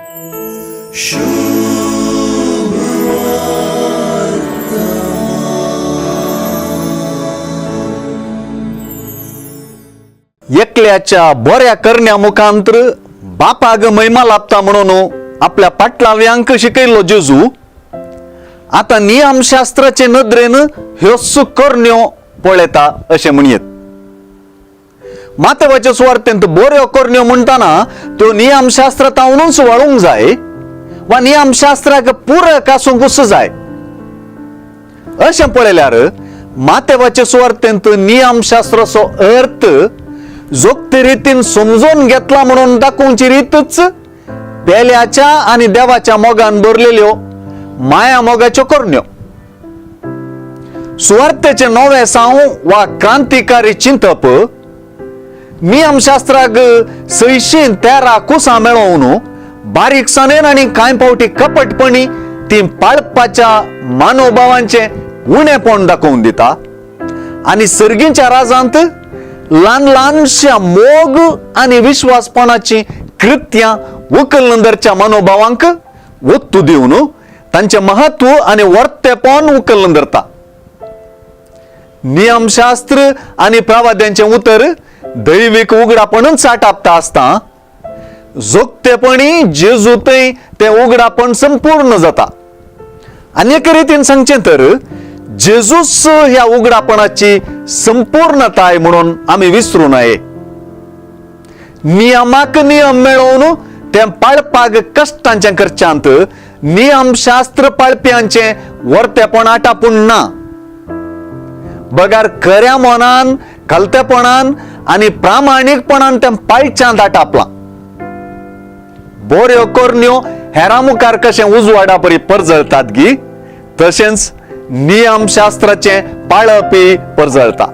एकल्याच्या बऱ्या करण्या मुखांतर बापाग महिमा लाभता म्हणून आपल्या पाटलाव्यांक शिकयल्लो जेजू आतां नियमशास्त्राचे नदरेन ह्यो करण्यो पळयता अशें म्हणयेत. मातेवाच्या सुवार्तेंत बऱ्यो करण्यो म्हणटाना त्यो नियमशास्त्र तावनूच वाळूंक जाय वा नियमशास्त्राक पूरक आसूंकूच जाय. अशें पळयल्यार मातेवाचे सुवार्तेंत नियमशास्त्राचो अर्थ जोगते रितीन समजून घेतला म्हणून दाखोवची रितच पेल्याच्या आनी देवाच्या मोगान भरलेल्यो माया मोगाच्यो करण्यो. सुवार्तेचे नवे साव वा क्रांतिकारी चिंतप नियमशास्त्राक सयशीं 13 कुसां मेळोवन बारीकसाणेन आनी कांय फावटी कपटपणी ती पाळपाच्या मानोभावांचें उणेपण दाखोवन दिता आनी सर्गींच्या राजांत ल्हान ल्हानश्या मोग आनी विश्वासपणाची कृत्यां उखलून धरच्या मनोभावांक ओत्तू दिवन तांचें महत्व आनी वर्तेपण उखलून धरता. नियमशास्त्र आनी प्रवाद्यांचें उतर दैवीक उगडापणूच आटापता आसता जोगतेपणी जेजू थंय तें उगडापण संपूर्ण जाता. आनी एके रितीन सांगचें तर जेजूस ह्या उगडापणाची संपूर्णताय म्हणून आमी विसरूं नये. नियमाक नियम मेळोवन तें पाळपाक कश्टांच्या करच्यांत नियमशास्त्र पाळप्यांचें वर्तेपण आटापूण ना, बगार खऱ्या मनान कलतेपणान आनी प्रामाणीकपणान तें पाळच्यांत आटापलां. बऱ्यो करण्यो हेरां मुखार कशें उजवाडा परी परजळतात गी तशेंच नियमशास्त्राचें पाळपी परजळता.